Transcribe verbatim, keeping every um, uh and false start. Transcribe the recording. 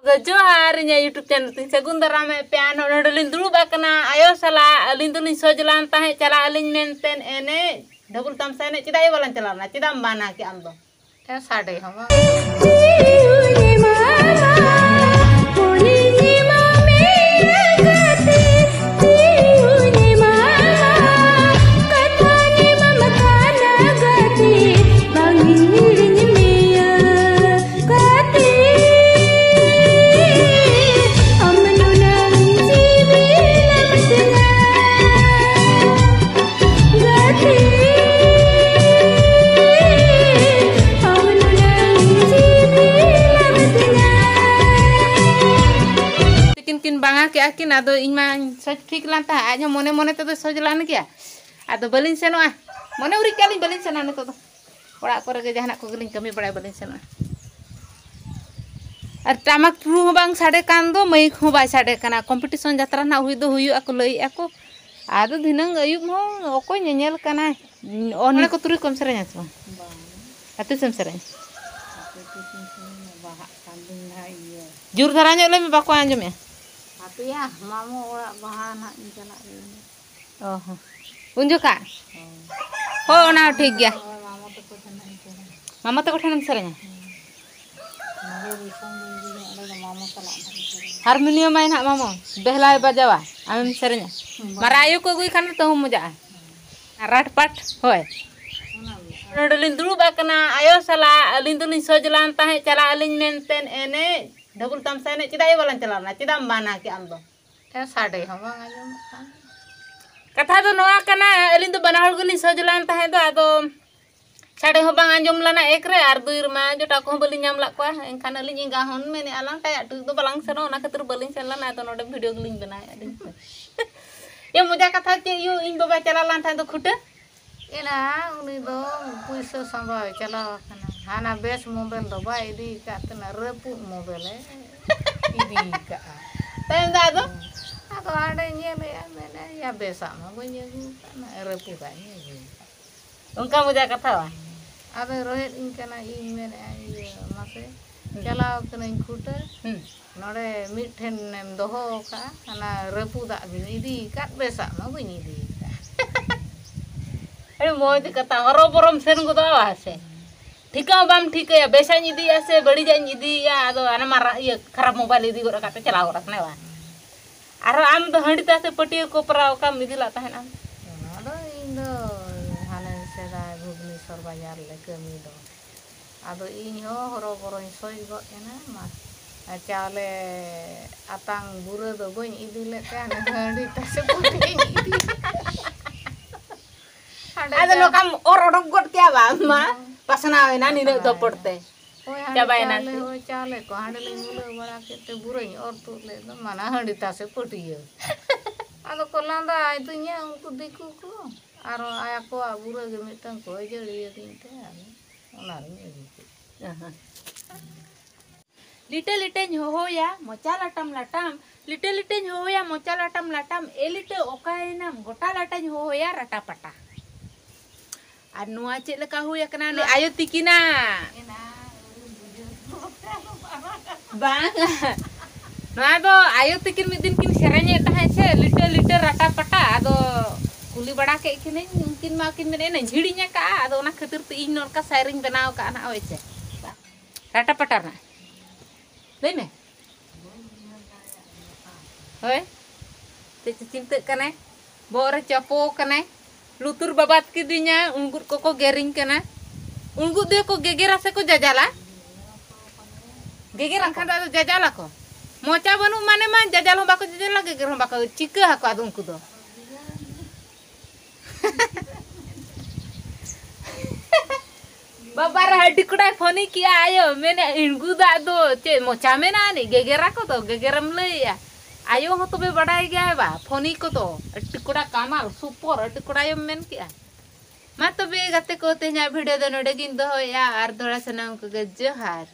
ᱛᱚ ᱡᱚᱦᱟᱨ, ᱤᱧᱟᱹᱜ YouTube ᱪᱮᱱᱮᱞ ᱛᱤᱧ ᱥᱟᱹᱜᱩᱱ ᱫᱟᱨᱟᱢᱮᱫ ᱯᱮᱭᱟ᱾ ᱱᱚᱰᱮ ᱱᱚᱰᱮᱞᱤᱧ ᱫᱩᱲᱩᱵ ᱟᱠᱟᱱᱟ ᱟᱭᱳ ᱥᱟᱞᱟᱜ᱾ ᱟᱹᱞᱤᱧ ᱫᱚᱞᱤᱧ ᱥᱚᱡᱽ ᱞᱟᱱ ᱛᱟᱦᱮᱸᱫ ᱪᱟᱞᱟᱜ ᱟᱹᱞᱤᱧ ᱢᱮᱱᱛᱮ ᱮᱱᱮᱡ, ᱰᱷᱟᱵᱩᱞ ᱛᱟᱢᱥᱟ ᱮᱱᱮᱡ᱾ ᱪᱮᱫᱟᱜ ᱭᱟ ᱵᱟᱞᱟᱝ ᱪᱟᱞᱟᱣ ᱞᱮᱱᱟ? ᱪᱮᱫᱟᱜ ᱮᱢ ᱵᱟᱱᱟ ᱠᱮᱫ ᱟᱢ ᱫᱚ? ᱮ, ᱥᱟᱰᱮ ᱦᱚᱸ ᱵᱟᱝ᱾ ᱛᱤᱠᱤᱱ ᱠᱤᱱ ᱵᱟᱝᱟ ᱠᱮᱜᱼᱟ ᱠᱤᱱ, ᱟᱫᱚ ᱤᱧ ᱢᱟᱧ ᱥᱚᱡᱽ ᱴᱷᱤᱠ ᱞᱮᱱ ᱛᱟᱦᱮᱸᱫ, ᱟᱡ ᱦᱚᱸ ᱢᱚᱱᱮ ᱢᱚᱱᱮ ᱛᱮᱫᱚ ᱥᱚᱡᱽ ᱞᱮᱱ ᱜᱮᱭᱟ᱾ ᱟᱫᱚ ᱵᱟᱹᱞᱤᱧ ᱥᱮᱱᱚᱜᱼᱟ, ᱢᱚᱱᱮ ᱩᱨᱤᱡ ᱠᱟᱜ ᱞᱤᱧ, ᱵᱟᱹᱞᱤᱧ ᱥᱮᱱᱚᱜᱼᱟ ᱱᱤᱛᱚᱜ ᱫᱚ᱾ ᱚᱲᱟᱜ ᱠᱚᱨᱮ ᱜᱮ ᱡᱟᱦᱟᱱᱟᱜ ᱠᱚᱜᱮ ᱞᱤᱧ ᱠᱟᱹᱢᱤ ᱵᱟᱲᱟᱭᱟ, ᱵᱟᱹᱞᱤᱧ ᱥᱮᱱᱚᱜᱼᱟ᱾ ᱟᱨ ᱴᱟᱢᱟᱠ ᱨᱩ ᱦᱚᱸ ᱵᱟᱝ ᱥᱟᱰᱮ ᱠᱟᱱ ᱫᱚ, ᱢᱟᱭᱤᱠ ᱦᱚᱸ ᱵᱟᱭ ᱥᱟᱰᱮ ᱠᱟᱱᱟ᱾ ᱠᱚᱢᱯᱤᱴᱤᱥᱚᱱ ᱡᱟᱛᱨᱟ ᱱᱟᱜ ᱦᱩᱭ ᱫᱚ ᱦᱩᱭᱩᱜᱼᱟ ᱠᱚ ᱞᱟᱹᱭᱮᱜᱼᱟ ᱠᱚ, ᱟᱫᱚ ᱫᱷᱤᱱᱟᱹᱝ ᱟᱹᱭᱩᱵ ᱦᱚᱸ ᱚᱠᱚᱭ ᱧᱮᱧᱮᱞ ᱠᱟᱱᱟᱭ? ᱚ, ᱱᱤᱭᱟᱹ ᱠᱚ ᱛᱩᱨᱩᱭ ᱠᱚᱢ ᱥᱮᱨᱮᱧᱟ ᱥᱮ ᱵᱟᱝ? ᱵᱟᱝ᱾ ᱟᱨ ᱛᱤᱥᱮᱢ ᱥᱮᱨᱮᱧᱟ? ᱟᱯᱮ ᱛᱤᱥᱮᱢ ᱥᱮᱨᱮᱧᱟ? ᱵᱟᱦᱟᱜ ᱠᱟᱱ ᱫᱤᱱ ᱱᱟᱦᱟᱜ ᱤᱭᱟᱹ᱾ ᱡᱳᱨ ᱫᱷᱟᱨᱟ ᱧᱚᱜ ᱞᱟᱹᱭ ᱢᱮ, ᱵᱟᱠᱚ ᱟᱸᱡᱚᱢᱮᱜᱼᱟ᱾ ᱟᱯᱮᱭᱟ ᱢᱟᱢᱚ ᱚᱲᱟᱜ ᱵᱟᱦᱟ ᱱᱟᱦᱟᱜ ᱤᱧ ᱪᱟᱞᱟᱜ ᱨᱮ᱾ ᱚ ᱦᱚᱸ᱾ ᱩᱱ ᱡᱚᱠᱷᱟ? ᱦᱳᱭ᱾ ᱦᱳᱭ, ᱚᱱᱟ ᱦᱚᱸ ᱴᱷᱤᱠ ᱜᱮᱭᱟ᱾ ᱦᱳᱭ, ᱢᱟᱢᱚ ᱛᱟᱠᱚ ᱴᱷᱮᱱ ᱦᱟᱸᱜ ᱤᱧ ᱪᱟᱞᱟᱜᱼᱟ᱾ ᱢᱟᱢᱚ ᱛᱟᱠᱚ ᱴᱷᱮᱱᱮᱢ ᱥᱮᱨᱮᱧᱟ? ᱦᱮᱸ᱾ ᱱᱚᱰᱮ ᱫᱤᱥᱚᱢ ᱫᱩᱧ ᱤᱫᱤᱭᱟ, ᱚᱸᱰᱮ ᱫᱚ ᱢᱟᱢᱚ ᱥᱟᱞᱟᱜ ᱱᱟᱦᱟᱜ ᱤᱧ ᱥᱮᱨᱮᱧᱟ᱾ ᱦᱟᱨᱢᱳᱱᱤᱭᱟᱢ ᱟᱭ ᱱᱟᱦᱟᱜ ᱢᱟᱢᱚ, ᱵᱮᱦᱞᱟᱭ ᱵᱟᱡᱟᱣᱟ, ᱟᱢᱮᱢ ᱥᱮᱨᱮᱧᱟ᱾ ᱦᱩᱸ, ᱵᱟᱝ᱾ ᱢᱟᱨᱟ ᱟᱭᱳ ᱠᱚ ᱟᱹᱜᱩᱭ ᱠᱷᱟᱱ ᱫᱚ ᱛᱟᱹᱦᱩᱢ ᱢᱚᱡᱟᱜᱼᱟ᱾ ᱦᱮᱸ᱾ ᱟᱨ ᱨᱟᱴ ᱯᱟᱴ, ᱦᱳᱭ᱾ ᱚᱱᱟ ᱜᱮ᱾ ᱱᱚᱰᱮᱞᱤᱧ ᱫᱩᱲᱩᱵ ᱟᱠᱟᱱᱟ ᱟᱭᱳ ᱥᱟᱞᱟᱜ, ᱟᱹᱞᱤᱧ ᱫᱚᱞᱤᱧ ᱥᱚᱡᱽ ᱞᱟᱱ ᱛᱟᱦᱮᱸᱫ ᱪᱟᱞᱟᱜ ᱟᱹᱞᱤᱧ ᱢᱮᱱᱛᱮ ᱮᱱᱮᱡ, ᱰᱷᱟᱵᱩᱞ ᱛᱟᱢᱥᱟ ᱮᱱᱮᱡ᱾ ᱪᱮᱫᱟᱜ ᱭᱟ ᱵᱟᱞᱟᱝ ᱪᱟᱞᱟᱣ ᱞᱮᱱᱟ? ᱪᱮᱫᱟᱜ ᱮᱢ ᱵᱟᱱᱟ ᱠᱮᱫ ᱟᱢ ᱫᱚ? ᱮ, ᱥᱟᱰᱮ ᱦᱚᱸ ᱵᱟᱝ ᱟᱸᱡᱚᱢᱚᱜ ᱠᱟᱱ᱾ ᱠᱟᱛᱷᱟ ᱫᱚ ᱱᱚᱣᱟ ᱠᱟᱱᱟ, ᱟᱹᱞᱤᱧ ᱫᱚ ᱵᱟᱱᱟ ᱦᱚᱲ ᱜᱮᱞᱤᱧ ᱥᱚᱡᱽ ᱞᱟᱱ ᱛᱟᱦᱮᱸᱫ ᱫᱚ, ᱟᱫᱚ ᱥᱟᱰᱮ ᱦᱚᱸ ᱵᱟᱝ ᱟᱸᱡᱚᱢ ᱞᱮᱱᱟ ᱮᱠ ᱨᱮ, ᱟᱨ ᱫᱩᱭ ᱨᱮᱢᱟ ᱡᱚᱴᱟᱣ ᱠᱚᱦᱚᱸ ᱵᱟᱹᱞᱤᱧ ᱧᱟᱢ ᱞᱮᱫ ᱠᱚᱣᱟ᱾ ᱮᱱᱠᱷᱟᱱ ᱟᱹᱞᱤᱧ ᱮᱸᱜᱟ ᱦᱚᱸ ᱢᱮᱱᱮᱫᱼᱟ ᱞᱟᱝ ᱴᱟᱭᱟᱜ ᱴᱩᱭᱩᱜ ᱫᱚ ᱵᱟᱞᱟᱝ ᱥᱮᱱᱚᱜ, ᱚᱱᱟ ᱠᱷᱟᱹᱛᱤᱨ ᱵᱟᱹᱞᱤᱧ ᱥᱮᱱ ᱞᱮᱱᱟ᱾ ᱟᱫᱚ ᱱᱚᱰᱮ ᱵᱷᱤᱰᱤᱭᱳ ᱜᱮᱞᱤᱧ ᱵᱮᱱᱟᱣᱮᱫᱼᱟ ᱞᱤᱧ᱾ ᱮ, ᱢᱚᱡᱟ ᱠᱟᱛᱷᱟ ᱪᱮᱫ ᱭᱩ, ᱤᱧ ᱵᱟᱵᱟ ᱪᱟᱞᱟᱣ ᱞᱮᱱ ᱛᱟᱦᱮᱸᱫ ᱫᱚ ᱠᱷᱩᱴᱟᱹ᱾ ᱮᱱᱟ ᱩᱱᱤ ᱫᱚ ᱯᱩᱭᱥᱟᱹ ᱥᱟᱢᱵᱟᱣᱮ ᱪᱟᱞᱟᱣ ᱟᱠᱟᱱᱟ, ᱦᱟᱱᱟ ᱵᱮᱥ ᱢᱳᱵᱟᱭᱤᱞ ᱫᱚ ᱵᱟᱭ ᱤᱫᱤ ᱟᱠᱟᱫ ᱛᱟᱦᱮᱱᱟ, ᱨᱟᱹᱯᱩᱫ ᱢᱳᱵᱟᱭᱤᱞᱮ ᱤᱫᱤ ᱟᱠᱟᱫᱼᱟ᱾ ᱛᱟᱭᱚᱢ ᱫᱚ ᱟᱫᱚ? ᱟᱫᱚ ᱦᱟᱸᱰᱮ ᱧᱮᱞᱮᱜᱼᱟ, ᱢᱮᱱᱮᱫᱼᱟ, "ᱭᱟ, ᱵᱮᱥᱟᱜ ᱢᱟ ᱵᱟᱹᱧ ᱟᱹᱜᱩ ᱟᱠᱟᱫ, ᱱᱟ ᱨᱟᱹᱯᱩᱫᱟᱜ ᱤᱧ ᱟᱹᱜᱩ ᱟᱠᱟᱫ᱾" ᱚᱱᱠᱟ ᱢᱚᱡᱟ ᱠᱟᱛᱷᱟ ᱵᱟᱝ? ᱟᱫᱚᱭ ᱨᱚᱦᱮᱫ ᱤᱧ ᱠᱟᱱᱟ, ᱤᱧ ᱢᱮᱱᱮᱫᱼᱟ, "ᱤᱭᱟᱹ, ᱢᱟᱥᱮ, ᱦᱩᱸ᱾ ᱪᱟᱞᱟᱣ ᱠᱟᱹᱱᱟᱹᱧ ᱠᱷᱩᱴᱟᱹ, ᱦᱩᱸ᱾ ᱱᱚᱰᱮ ᱢᱤᱫ ᱴᱷᱮᱱ ᱮᱢ ᱫᱚᱦᱚ ᱟᱠᱟᱫᱼᱟ, ᱦᱟᱱᱟ ᱨᱟᱹᱯᱩᱫᱟᱜ ᱵᱤᱱ ᱤᱫᱤ ᱟᱠᱟᱫ, ᱵᱮᱥᱟᱜ ᱢᱟ ᱵᱟᱹᱧ ᱤᱫᱤ ᱟᱠᱟᱫ᱾ ᱟᱹᱰᱤ ᱢᱚᱡᱽ ᱠᱟᱛᱷᱟ, ᱦᱚᱨᱚ ᱵᱚᱨᱚᱢ ᱥᱮᱱ ᱜᱚᱫᱚᱜᱼᱟ ᱵᱟᱝ ᱥᱮ? ᱴᱷᱤᱠᱟᱹ ᱦᱚᱸ ᱵᱟᱢ ᱴᱷᱤᱠᱟᱹᱭᱟ, ᱵᱮᱥᱟᱜ ᱤᱧ ᱤᱫᱤᱭᱟ ᱥᱮ ᱵᱟᱹᱲᱤᱡᱟᱜ ᱤᱧ ᱤᱫᱤᱭᱟ, ᱟᱫᱚ ᱦᱟᱱᱮ ᱢᱟᱨᱟᱜ ᱤᱭᱟᱹ ᱠᱷᱟᱨᱟᱯ ᱢᱳᱵᱟᱭᱤᱞ ᱤᱫᱤ ᱜᱚᱫ ᱟᱠᱟᱫ ᱛᱮ ᱪᱟᱞᱟᱣ ᱜᱚᱫ ᱟᱠᱟᱱᱟᱭ ᱵᱟᱝ? ᱟᱨᱦᱚᱸ ᱟᱢ ᱫᱚ ᱦᱟᱺᱰᱤ ᱛᱟᱥᱮ ᱯᱟᱹᱴᱭᱟᱹ ᱠᱚᱯᱨᱟ ᱚᱠᱟᱢ ᱤᱫᱤ ᱞᱟᱜ ᱛᱟᱦᱮᱸᱫ ᱟᱢ? ᱚᱱᱟ ᱫᱚ ᱤᱧ ᱫᱚ ᱦᱟᱱᱮ ᱥᱮᱫᱟᱭ ᱵᱷᱩᱵᱽᱱᱮᱥᱚᱨ ᱵᱟᱡᱟᱨ ᱞᱮ ᱠᱟᱹᱢᱤ ᱫᱚ, ᱟᱫᱚ ᱤᱧ ᱦᱚᱸ ᱦᱚᱨᱚ ᱵᱚᱨᱚᱧ ᱥᱚᱡᱽ ᱜᱚᱫ ᱮᱱᱟ᱾ ᱢᱟ, ᱟᱨ ᱪᱟᱣᱞᱮ ᱟᱛᱟᱝ ᱵᱩᱨᱟᱹ ᱫᱚ ᱵᱟᱹᱧ ᱤᱫᱤ ᱞᱮᱫ ᱛᱮ, ᱦᱟᱱᱮ ᱦᱟᱺᱰᱤ ᱛᱟᱥᱮ ᱯᱟᱹᱴᱭᱟᱹᱧ ᱤᱫᱤ ᱠᱮᱫᱟ᱾ ᱦᱟᱸᱰᱮ ᱟᱫᱚ ᱪᱟ- ᱱᱚᱝᱠᱟᱢ ᱚᱨ ᱚᱰᱚᱠ ᱜᱚᱫ ᱠᱮᱭᱟ ᱵᱟᱝ? ᱢᱟ, ᱦᱩᱸ᱾ ᱯᱟᱥᱱᱟᱣ ᱮᱱᱟ ᱱᱤᱱᱟᱹᱜ ᱯᱟᱥᱱᱟᱣ ᱫᱚᱯᱚᱴ ᱮᱱᱟ᱾ ᱛᱮ᱾ ᱦᱳᱭ, ᱦᱟᱸᱰᱮ ᱪᱟᱵᱟᱭᱮᱱᱟ ᱪᱟᱣᱞᱮ, ᱥᱮ? ᱦᱳᱭ, ᱪᱟᱣᱞᱮ ᱠᱚ ᱦᱟᱸᱰᱮ ᱞᱤᱧ ᱢᱩᱞᱟᱹᱣ ᱵᱟᱲᱟ ᱠᱮᱫ ᱛᱮ ᱵᱩᱨᱟᱹᱧ ᱚᱨ ᱛᱩᱫ ᱞᱮᱫ ᱫᱚ, ᱢᱟᱱᱟ ᱦᱟᱺᱰᱤ ᱛᱟᱥᱮ ᱯᱟᱹᱴᱭᱟᱹ᱾ ᱟᱫᱚ ᱠᱚ ᱞᱟᱸᱫᱟ ᱟᱭ ᱫᱩᱧᱟ ᱩᱱᱠᱩ ᱫᱤᱠᱩ ᱠᱚ, ᱟᱨᱚ ᱟᱠᱚᱣᱟᱜ ᱵᱩᱨᱟᱹ ᱜᱮ ᱢᱤᱫᱴᱟᱝ ᱠᱚ ᱟᱹᱡᱟᱹᱲᱤᱭᱟᱹᱫᱤᱧ ᱛᱮ, ᱟᱫᱚ ᱚᱱᱟ ᱨᱤᱧ ᱟᱹᱜᱩ ᱠᱮᱫ᱾ ᱟᱦᱟ᱾ ᱞᱤᱴᱟᱹ ᱞᱤᱴᱟᱹᱧ ᱦᱚᱦᱚᱭᱟ ᱢᱚᱪᱟ ᱞᱟᱴᱟᱢ ᱞᱟᱴᱟᱢ, ᱞᱤᱴᱟᱹ ᱞᱤᱴᱟᱹᱧ ᱦᱚᱦᱚᱭᱟ ᱢᱚᱪᱟ ᱞᱟᱴᱟᱢ ᱞᱟᱴᱟᱢ, ᱮ ᱞᱤᱴᱟᱹ ᱚᱠᱟᱭᱮᱱᱟᱢ ᱜᱚᱴᱟ ᱞᱟᱴᱟᱧ ᱦᱚᱦᱚᱭᱟ ᱨᱟᱴᱟ ᱯᱟᱴᱟ᱾ ᱟᱨ ᱱᱚᱣᱟ ᱪᱮᱫ ᱞᱮᱠᱟ ᱦᱩᱭ ᱟᱠᱟᱱᱟ? ᱱᱩᱭ ᱟᱭᱳ ᱛᱤᱠᱤᱱᱟᱜ᱾ ᱵᱟᱝ, ᱱᱚᱣᱟ ᱫᱚ ᱟᱭᱳ ᱛᱤᱠᱤᱱ ᱢᱤᱫ ᱫᱤᱱ ᱠᱤᱱ ᱥᱮᱨᱮᱧᱮᱫ ᱛᱟᱦᱮᱸᱫ ᱥᱮ, ᱞᱤᱴᱟᱹ ᱞᱤᱴᱟᱹ ᱨᱟᱴᱟ ᱯᱟᱴᱟ, ᱟᱫᱚ ᱠᱩᱞᱤ ᱵᱟᱲᱟ ᱠᱮᱫ ᱠᱤᱱᱟᱹᱧ, ᱩᱱᱠᱤᱱ ᱢᱟ ᱠᱤᱱ ᱢᱮᱱᱮᱫ ᱤᱧ ᱦᱤᱲᱤᱧ ᱟᱠᱟᱫᱼᱟ, ᱟᱫᱚ ᱚᱱᱟ ᱠᱷᱟᱹᱛᱤᱨ ᱛᱮ ᱤᱧ ᱱᱚᱝᱠᱟ ᱥᱮᱨᱮᱧ ᱵᱮᱱᱟᱣ ᱟᱠᱟᱫᱼᱟ ᱱᱟᱜ, ᱦᱳᱭ ᱥᱮ᱾ ᱨᱟᱴᱟ ᱯᱟᱴᱟ ᱨᱮᱱᱟᱜ᱾ ᱞᱟᱹᱭ ᱢᱮ᱾ ᱦᱳᱭ᱾ ᱪᱮᱫ ᱪᱚ ᱪᱤᱱᱛᱟᱹᱜ ᱠᱟᱱᱟᱭ᱾ ᱵᱚᱦᱚᱜ ᱨᱮ ᱪᱟᱯᱚ ᱠᱟᱱᱟᱭ᱾ ᱞᱩᱛᱩᱨ ᱵᱟᱵᱟᱫ ᱠᱤᱫᱤᱧᱟ, ᱩᱱᱜᱩᱫ ᱠᱚᱠᱚ ᱜᱮᱨᱤᱧ ᱠᱟᱱᱟ᱾ ᱩᱱᱜᱩᱫ ᱫᱚᱠᱚ ᱜᱮᱜᱮᱨᱟ ᱥᱮ ᱠᱚ ᱡᱟᱡᱟᱞᱟ? ᱜᱮᱜᱮᱨᱟ ᱠᱷᱟᱱ ᱫᱚ ᱟᱫᱚ ᱡᱟᱡᱟᱞᱟ ᱠᱚ᱾ ᱢᱚᱪᱟ ᱵᱟᱹᱱᱩᱜ ᱢᱟᱱᱮ ᱢᱟ ᱡᱟᱡᱟᱞ ᱦᱚᱸ ᱵᱟᱠᱚ ᱡᱟᱡᱟᱞᱟ, ᱜᱮᱜᱮᱨ ᱦᱚᱸ ᱵᱟᱠᱚ, ᱪᱤᱠᱟᱹ ᱟᱠᱚ ᱟᱫᱚ ᱩᱱᱠᱩ ᱫᱚ᱾ ᱵᱟᱵᱟ ᱨᱮ ᱦᱟᱹᱰᱤ ᱠᱚᱲᱟᱭ ᱯᱷᱳᱱᱤ ᱠᱮᱜᱼᱟ ᱟᱭᱳ, ᱢᱮᱱᱮ ᱤᱬᱜᱩ ᱫᱟᱜ ᱫᱚ ᱪᱮᱫ ᱢᱚᱪᱟ ᱢᱮᱱᱟᱜᱼᱟ ᱟᱹᱱᱤᱡ, ᱜᱮᱜᱮᱨᱟ ᱠᱚ ᱫᱚ, ᱜᱮᱜᱮᱨᱮᱢ ᱞᱟᱹᱭᱮᱜᱼᱟ᱾ ᱟᱭᱳ ᱦᱚᱸ ᱛᱚᱵᱮ ᱵᱟᱰᱟᱭ ᱜᱮᱭᱟᱭ ᱵᱟ, ᱯᱷᱳᱱᱤ ᱠᱚᱫᱚ᱾ ᱟᱹᱰᱤ ᱠᱚᱲᱟ ᱠᱟᱢᱟᱞ, ᱥᱩᱯᱚᱨ, ᱟᱹᱰᱤ ᱠᱚᱲᱟᱭᱮᱢ ᱢᱮᱱ ᱠᱮᱜᱼᱟ᱾ ᱢᱟ ᱛᱚᱵᱮ ᱜᱟᱛᱮ ᱠᱚ, ᱛᱮᱦᱮᱧᱟᱜ ᱵᱷᱤᱰᱤᱭᱳ ᱫᱚ ᱱᱚᱰᱮ ᱜᱤᱧ ᱫᱚᱦᱚᱭᱮᱜᱼᱟ ᱟᱨ ᱫᱚᱦᱲᱟ ᱥᱟᱱᱟᱢ ᱠᱚᱜᱮ ᱡᱚᱦᱟᱨ᱾